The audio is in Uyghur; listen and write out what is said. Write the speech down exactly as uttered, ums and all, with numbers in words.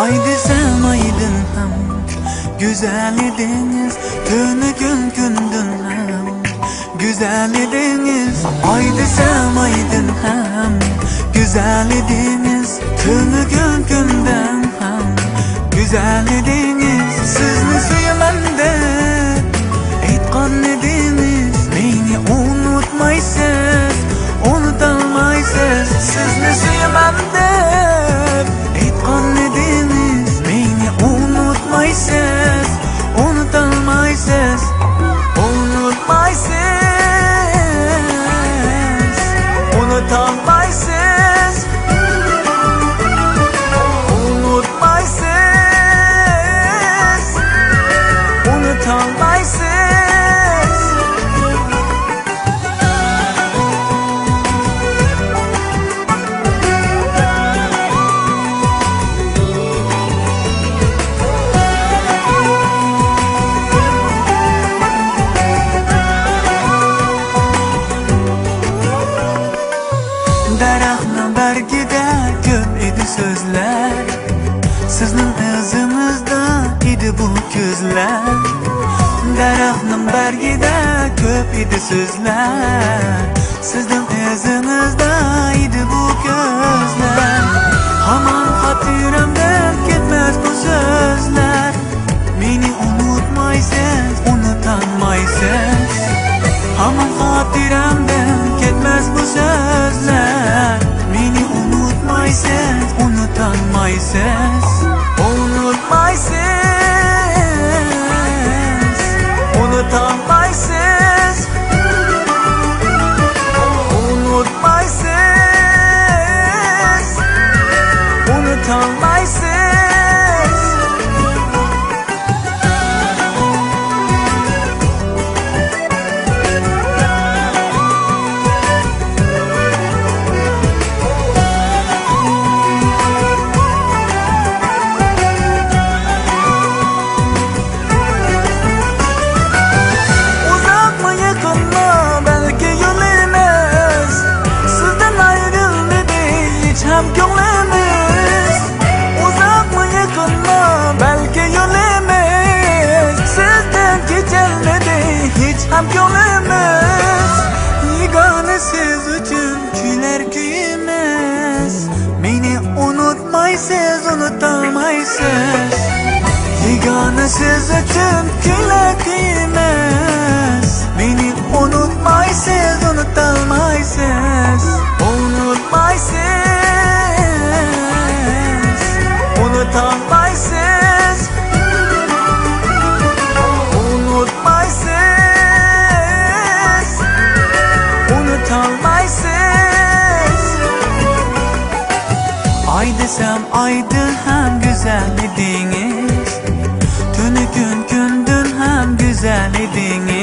ئاي دېسەم ئايدىن ھەم گۈزەل ئىدىڭىز، تۈنۈگۈن كۈندىن ھەم گۈزەل ئىدىڭىز. ئاي دېسەم ئايدىن ھەم گۈزەل ئىدىڭىز، تۈنۈگۈن كۈندىن ھەم گۈزەل ئىدىڭىز. سىزنى سۆيىمەن دەپ ئېيتقان ئىدىڭىز، مېنى ئۇنتۇمايسىز، ئۇنتۇمايسىز. سىزنى سۆيىمەن دەپ ئېيتقان ئىدىڭىز، مېنى ئۇنتۇمايسىز، ئۇنتۇمايسىز، ئۇنتۇمايسىز، ئۇنتۇمايسىز، ئۇنتۇمايسىز، ئۇنتۇمايسىز. دەرەخنىڭ بەرگىدە كۆپ ئىدى سۆزلەر، سىزنىڭ ئىزىڭىزدا ئىدى بۇ كۆزلەر. دەرەخنىڭ بەرگىدە كۆپ ئىدى سۆزلەر، سىزنىڭ ئىزىڭىزدا ئىدى بۇ كۆزلەر. ھامان خاتىرەمدىن كەتمەس بۇ سۆزلەر. مېنى ئۇنتۇمايسىز، ئۇنتالمايسىز. ھامان خاتىرەمدىن كەتمەس بۇ سۆزلەر. مېنى ئۇنتۇمايسىز، ئۇنتالمايسىز. ئۇنتۇمايسىز، ئۇنتالمايسىز. ئۇنتۇمايسىز، ئۇنتالمايسىز. ئۇزاقمۇ يېقىنمۇ بەلكى يولىمىز، سىزدىن ئايرىلمىدى ھېچ ھەم كۆڭلىمىز. ئۇزاقمۇ يېقىنمۇ بەلكى يولىمىز، سىزدىن كېچەلمىدى ھېچ ھەم كۆڭلىمىز. يېگانە سىز ئۈچۈن كۈلەر كۈيىمىز، مېنى ئۇنتۇمايسىز، ئۇنتالمايسىز. يېگانە سىز ئۈچۈن كۈلەر كۈيىمىز، مېنى ئۇنتۇمايسىز، ئۇنتالمايسىز. ئۇنتۇمايسىز، ئۇنتالمايسىز. ئۇنتۇمايسىز، ئۇنتالمايسىز. ئاي دېسەم ئايدىن ھەم گۈزەل ئىدىڭىز، تۈنۈگۈن كۈندىن ھەم گۈزەل ئىدىڭىز.